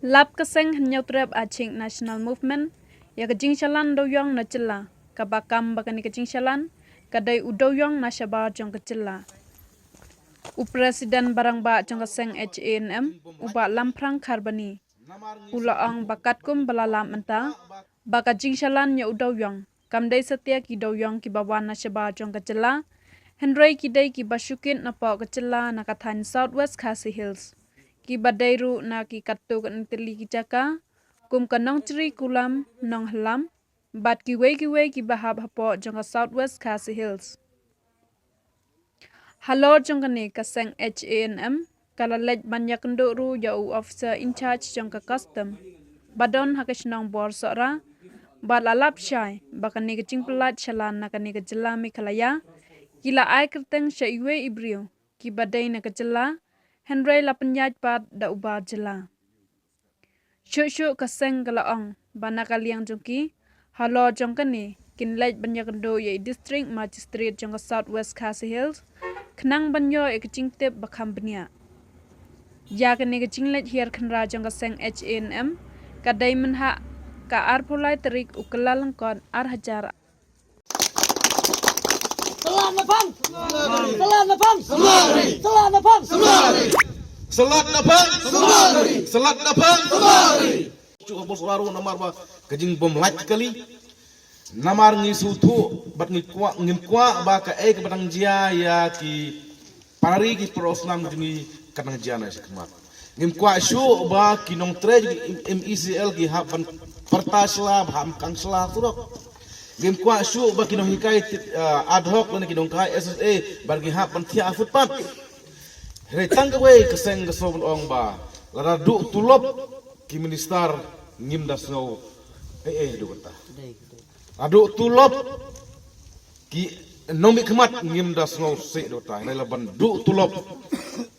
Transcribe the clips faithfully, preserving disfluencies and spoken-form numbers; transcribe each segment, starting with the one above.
Lap ka seng Hynñiewtrep Achik National Movement ïa ka jingshalan dewïong na jylla, kaba kam ba kane ka jingshalan ka dei u dewïong na shabar jong ka jylla. U President Barangbah jong ka seng H A N M, u Bah Lamphrang Kharbani, u la ong ba katkum ba la lap mynta ba ka jingshalan ïa u dewïong kam dei satia ki dewïong kiba wan na shabar jong ka jylla, hynrei ki dei kiba shu kit napoh ka jylla na ka thaiñ South West Khasi Hills, kiba dei ruh na ki katto katne tylli ki jaka kum ka Nongchri Kulam, Nonghylam bad kiwei kiwei kiba hap hapoh jong ka South West Khasi Hills. Halor jong kane, ka seng H A N M ka la leit ban ïakynduh ruh ïa u officer in charge jong ka custom ba don ha ka shnong Bor Sohra, bad la lap shai ba kane ka jingpyllait shalan na kane ka jylla Meghalaya ki la ai kyrteng sha iwei i briew kiba dei na ka jylla, hynrei la pynïaid pat da u bar jylla. Shuh shuh ka seng ka la ong ba na ka liang jong ki, halor jong kane, kin leit ban ïakynduh ïa i District Magistrate jong ka South West Khasi Hills khnang ban ïoh ïa ka jingtip ba kham bniah. Ïa kane ka jingleit hiar khynra jong ka seng H A N M ka dei mynha ka arphew lai tarik u Kyllalyngkot ar hajar. Salat na pang! Salat na pang! Salat na pang! Salat na pang! Salat na pang! Chu bos waru namar ba ka jingbym lait kali. Namar ngi sngewthuh bad ngi kwah, ngim kwah ba kaei kaba dang jia ïa ki para ri ki para snam jong ngi kan nang jia na shakhmat. Ngim kwah shuh ba ki nongtrei jong M E C L ki hap ban pyrta sla, ba hap ban kang sla surok. Ngim kwah shuh ba ki nonghikai, eh, ad hoc lane ki nonghikai S S A ba ki hap ban thiah footpath. Hynrei tang kawei ka seng ka sngew ban ong ba lada duh tulop ki minister ngim da sngew eh eh duh kata. Lada duh tulop ki nongmihkhmat ngim da sngew sih duh kata. Hynrei lada ban duh tulop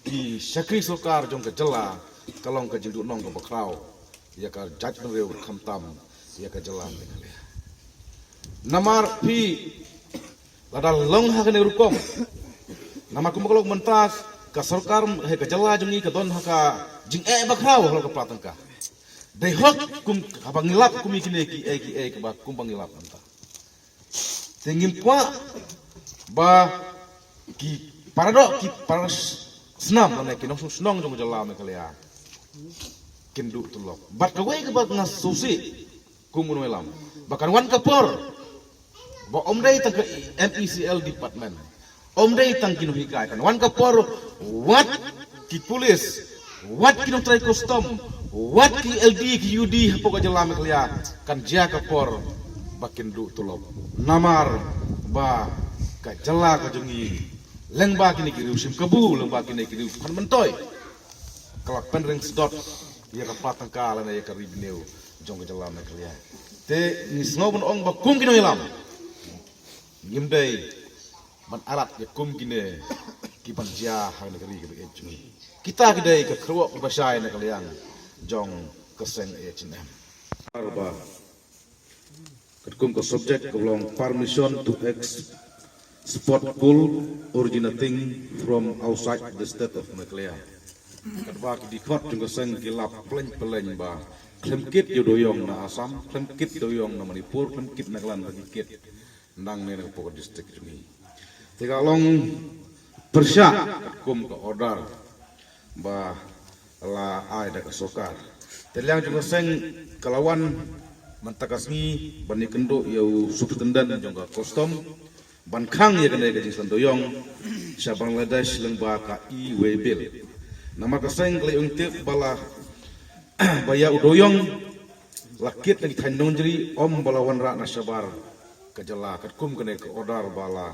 ki shakri sorkar jong ka jylla ka long ka jingduhnong kaba khraw ïa ka jaitbynriew khamtam ïa ka jylla Meghalaya. Namar phi lada long ha kane rukom, namar kumba ka long mynta ka sorkar ha ka jylla jong ngi ka don ha ka jingeh ba khraw halor ka pla tyngka. Dei hok kum haba ngi lap kum ïa kine kiei kiei kaba kumba ngi lap mynta. Te ngim kwah ba ki para doh ki para snam lane ki nongshong shnong jong ka jylla Meghalaya kin duh tulop. Bad kawei kaba nga sngewsih kum u nongïalam ba kan wan ka por ba ym dei tang ka M E C L department, ym dei tang ki nonghikai, kan wan ka por wat ki pulis, wat ki nongtrei custom, wat ki L D ki U D hapoh ka jylla Meghalaya kan jia ka por ba kin duh tulop. Namar ba ka jylla ka jong ngi lyngba kine ki riew shim kabu, lyngba kine ki riew phan myntoi ka la pynreng sdot ïa ka pla tyngka lane ïa ka revenue jong ka jylla Meghalaya. Te ngi sngew ban ong ba kum ki nongïalam ngim dei ban arat ïa kum kine ki ban jia ha kane ka ri kaba ïeit jong ngi. Kita ki dei ka kyrwoh kaba shai na ka liang jong ka seng H A N M. Arba. Katkum ka subject ka long permission to export coal originating from outside the state of Meghalaya. Katba ki dkhot jong ka seng ki lap pleng pleng ba khlem kit ïa u dewïong na Assam, khlem kit dewïong na Manipur, khlem kit Nagaland, ba ki kit nangne na ka pdeng district jong ngi. Te ka long pyrshah katkum ka order ba la ai da ka sorkar. Te liang jong ka seng ka la wan mynta ka sngi ban ïakynduh ïa u superintendent jong ka custom ban khang ïa kane ka jingshalan dewïong sha Bangladesh lyngba ka e-way bill. Namar ka seng ka la ïohi tip ba la ba ïa u dewïong la kit na ki thaiñ Nongjri ym ba la wanrah na shabar ka jylla katkum kane ka order ba la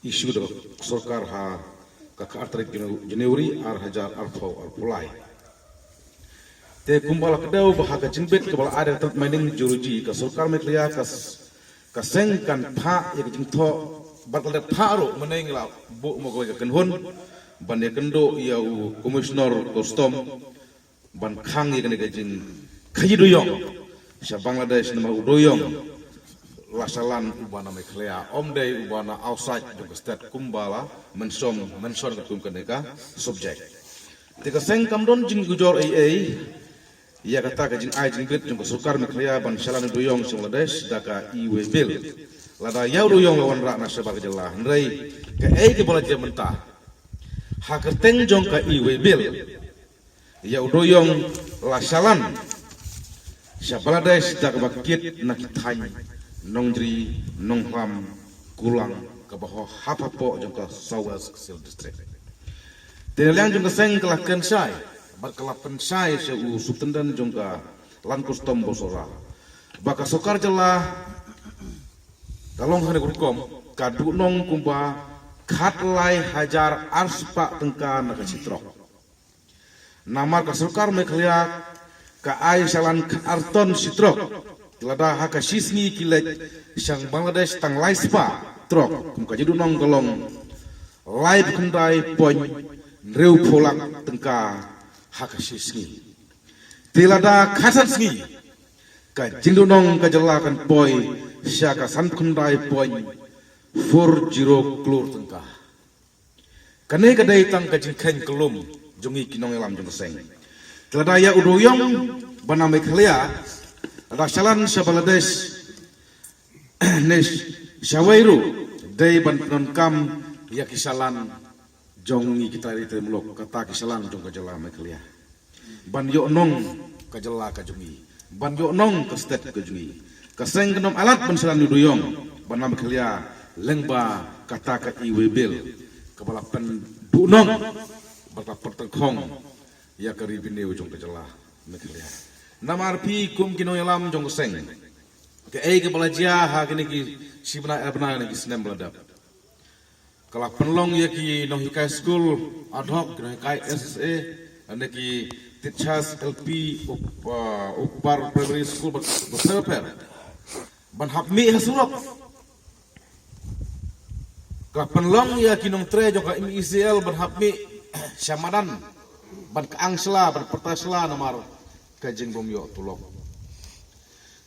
issue da ka sorkar ha ka khatar tarik Janu-, January ar hajar arphew arphew lai. Te kumba la kdew ba ha ka jingbit kaba la ai da ka Mining Geology ka sorkar Meghalaya ka s-, ka seng kan phah ïa ka jingthoh bad la dep phah ruh mynne la buh mo kawei ka kynhun ban ïakynduh ïa u Commissioner Custom ban khang ïa kane ka jingkhaïi dewïong sha Bangladesh namar u dewïong la shalan uba na Meghalaya, ym dei uba na outside jong ka state kumba la mention, mention katkum kane ka subject. Te ka seng kam don jingujor ei ei. ïa kata ka jingai jingbit jong ka sorkar Meghalaya ban shalan u dewïong sha Bangladesh da ka e-way bill. Lada ïa u dewïong la wanrah na shabar ka jylla, hynrei kaei kaba la jia mynta ha kyrteng jong ka e-way bill, ïa u dewïong la shalan sha Bangladesh da kaba kit na ki thaiñ Nongjri, Nonghlam, Kulang, kaba hap hapoh jong ka South West Khasi Hills District. Te na liang jong ka seng ka la kren shai bad ka la pynshai sha u superintendent jong ka Land Custom Bawsora ba ka sorkar jylla ka long ha kane ka rukom, ka duhnong kumba khatlai hajar arspah tyngka na ka shi trok. Namar ka sorkar Meghalaya ka ai shalan khatar ton shi trok. Lada ha ka shi sngi ki leit sha Bangladesh tang lai spah trok, kum ka jingduhnong ka long laiphew khyndai point hynriewphew lak tyngka ha ka shi sngi. Te lada khatsan sngi, ka jingduhnong ka jylla kan poi sha ka sanphew khyndai point four zero klur tyngka. Kane ka dei tang ka jingkheiñ kyllum jong ngi ki nongïalam jong ka seng. Te lada ïa u dewïong ba na Meghalaya, lada shalan sha Bangladesh ne shawei ruh, dei ban pyndonkam ïa ki shalan jong ngi ki trai ri trai muluk, kata ki shalan jong ka jylla Meghalaya, ban ïoh nong ka jylla ka jong ngi, ban ïoh nong ka state ka jong ngi. Ka seng kan ym ailad ban shalan ïa u dewïong ba na Meghalaya lyngba kata ka e-way bill kaba la pynduhnong bad ka pyntyngkhong ïa ka revenue jong ka jylla Meghalaya. Namar phi kum ki nongïalam jong ka seng, kaei kaba la jia ha kine ki shi bnai ar bnai ne ki snem ba la dep, ka la pynlong ïa ki nonghikai skul ad hoc, ki nonghikai S S A, ne ki teachers L P, up-, uh, upper primary school bad bad pher pher ban hap mih ha surok. Ka la pynlong ïa ki nongtrei jong ka M E C L ban hap mih sha madan ban kyang shla, ban pyrta shla namar ka jingbym ïoh tulop.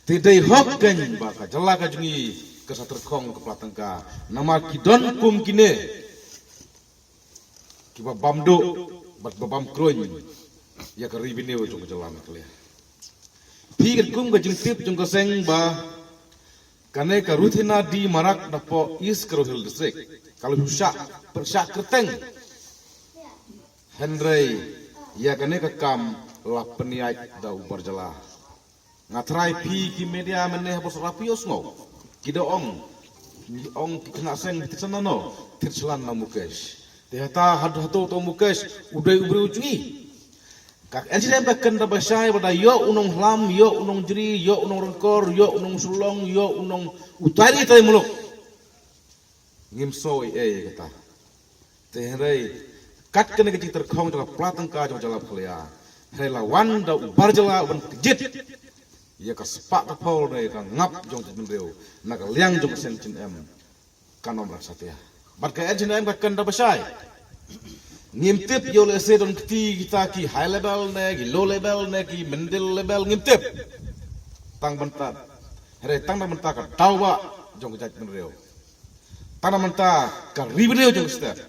Te dei hok kein ba ka jylla ka jong ngi ka sa tyrkhong ka pla tyngka, namar ki don kum kine kiba bam duh bad ba bam kruiñ ïa ka revenue jong ka jylla Meghalaya. Phi katkum ka jingtip jong ka seng ba kane ka Ruthina D Marak napoh East Garo Hills District ka la shu shah pyrshah kyrteng. Hynrei ïa kane ka kam la pynïaid da u bar jylla. Nga tharai phi ki media mynne ha Bawsara phi ïohsngew ki da ong, ngi ong ki khynnah seng, phi tip shalan no, phi tip shalan na Mukesh. Te hata, hato, hato u Mukesh u dei u briew jong ngi? Ka N G N M ka kren da ba shai ba da ïoh u Nonghlam, ïoh u Nongjri, ïoh u Nongrangkor, ïoh u Nongshillong, ïoh u nong, u trai ri trai muluk. Ngim sngew ei ei kata. Te hynrei kat kane ka jingtyrkhong jong ka pla tyngka jong ka jylla Meghalaya, hynrei la wan da u bar jylla u ban kjit ïa ka spah ka phew ne ka ngap jong ka jaitbynriew na ka liang jong ka seng H N M, kan ym rang satia. Bad ka H N M ka kren da ba shai. Ngim tip ïoh lehse don kti kita ki high level ne ki low level ne ki middle level, ngim tip. Tang bynta, hynrei tang na bynta ka daw ba jong ka jaitbynriew, tang na bynta ka revenue jong ka state,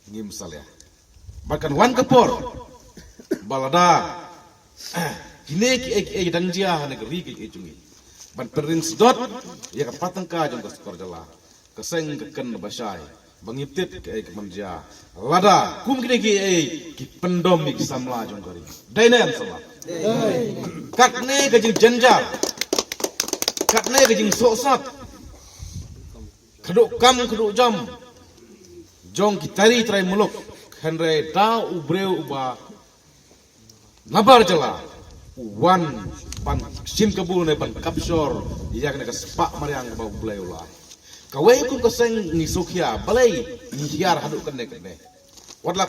ngim salia. Bad kan wan ka por ba lada kine kiei kiei dang jia ha ne ka ri kiei kiei jong ngi ban pynring sdot ïa ka pla tyngka jong ka sorkar jylla, ka seng ka kren ba shai ba ngim tip kiei kiban jia lada kum kine kiei ki pyndom ïa ki samla jong ka ri. Dei ne em samla? Katne ka jingjynjar, katne ka jingsohsat, khadduh kam khadduh jam jong ki trai ri trai muluk, hynrei da u briew uba na bar jylla u wan ban shim kabu ne ban kapshor ïa kane ka spah mariang kaba U Blei u la ai. Kawei kum ka seng ngi sngewkhia, balei ngi hiar haduh kane kane. Wat la